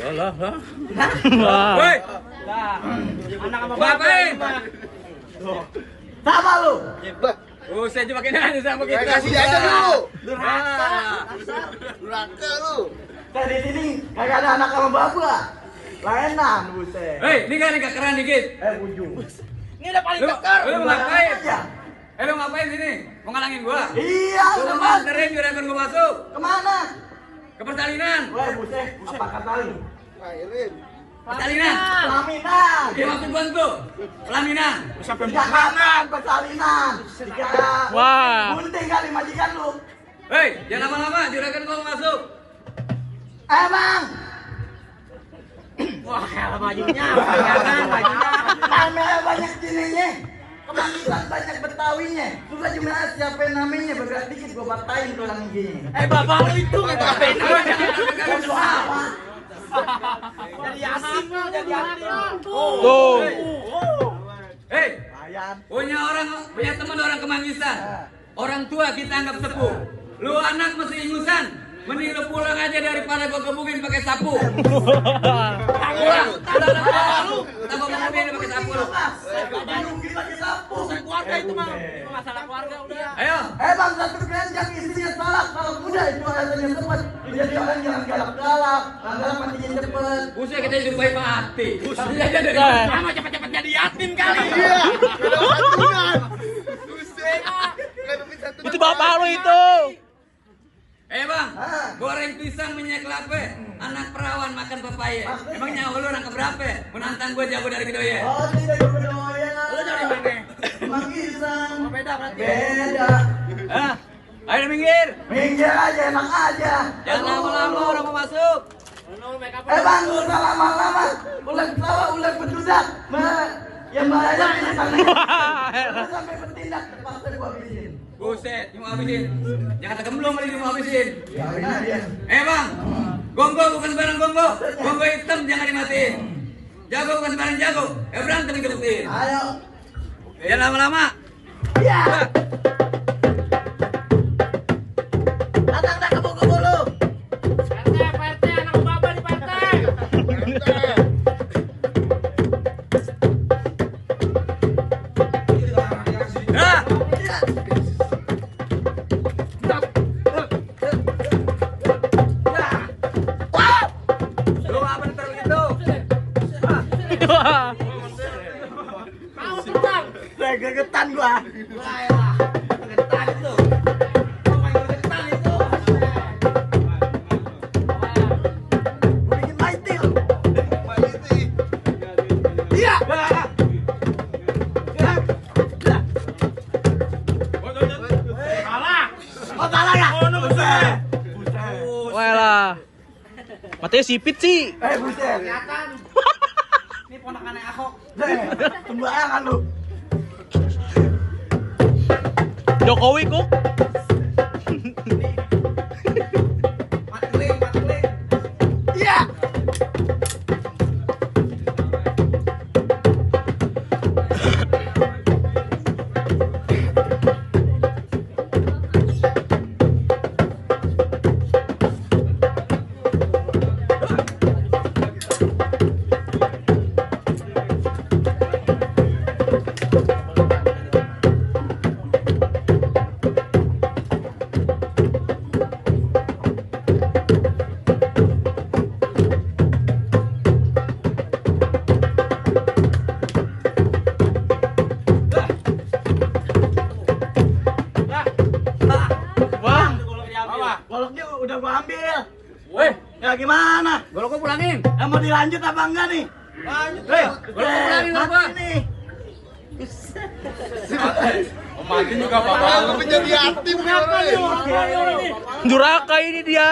Lah. Woi, Anak sama ngapain? Sama lu. Saya cuma kena sama kita. Kasih aja dulu. Durhaka lu. Tadi sini kagak ada anak sama bapak. Laenan buset. Hei, ini kan keren dikit. Ujung. Ini udah paling Lu keker. ngapain? Aja. Lu ngapain sini? Mau ngalangin gua? Iya, Lu teman. nganterin juragan gua masuk Kemana? ke persalinan. Weh, buset. Apa kata lu? Airin. Persalinan. Pelaminan. Dia maksud gua tuh. Pelaminan. Jakarta, persalinan. Wah. Gunting kali majikan lu. Hei, jangan lama-lama, juragan gua mau masuk. Bang. Wah, kalah bajunya. Bajunya. Kamera banyak sininya. Kemanggilan banyak betawinya. Suka cuma siapa namanya bergerak dikit gua patahin tulang gini. Bapak lu itu ngapain? Kan lu apa? Jadi asing lu, jadi asing. Tuh. Hei, Ayan. punya teman orang Kemangisan. Orang tua kita anggap sepuh. Lu anak masih ingusan. Mending lu pulang aja daripada gua gebukin pakai sapu. Pulang. Lu tambah mobil pakai sapu lu. Nungguin lagi sapu. Keluarga itu mah. Masalah keluarga udah. Ayo. Bang, satu keranjang isinya salak. Kalau muda itu rasanya cepet. Jadi orang jangan galak-galak. Galak matinya cepet. Buset kita hidup baik mati. Dia aja dari Sama cepet-cepet jadi yatim kali. Iya. Itu bapak lu itu. Bang, goreng pisang minyak kelapa, anak perawan makan pepaya. Emangnya lu orang keberapa? Menantang gua jago dari Kedoya. Oh, tidak kedoyan. Lu dari mana? Mangisan. Beda berarti. Beda. Hah? Ayo minggir. Minggir aja, enak aja. Jangan lama-lama orang mau masuk. Bang, lu usah lama-lama. Ulah ketawa, ulah berdudak. Yang bahaya ini sampai bertindak terpaksa gua habisin. Buset, mau habisin. Jangan gemblong kali mau habisin. Biarin aja. Bang, gonggo bukan sembarang gonggo. Gonggo hitam jangan dimatiin. Jago bukan sembarang jago. Berantem dikebukin. Ayo. Jangan lama-lama. Iya. Datang dah kebo-kebo lu. PRT, anak bapak di PRT. Nah, lu apa ntar begitu? Wah. Mau terbang. Gregetan gua. Getar itu. Getar itu. Gua bikin maitil. Iya. Kalah. Oh, salah ya? Buset. Wah lah. Matanya sipit sih. Buset. Kelihatan. Ini ponakannya Ahok. Sembarangan lu. Jokowi kok. Mati keling. Iya. Wah. Goloknya udah gua ambil. Weh, Ya gimana? golok gua pulangin. Mau dilanjut apa enggak nih? Lanjut. Golok gua pulangin Mati apa? nih. Mati juga bapak lu menjadi yatim. Durhaka ini dia.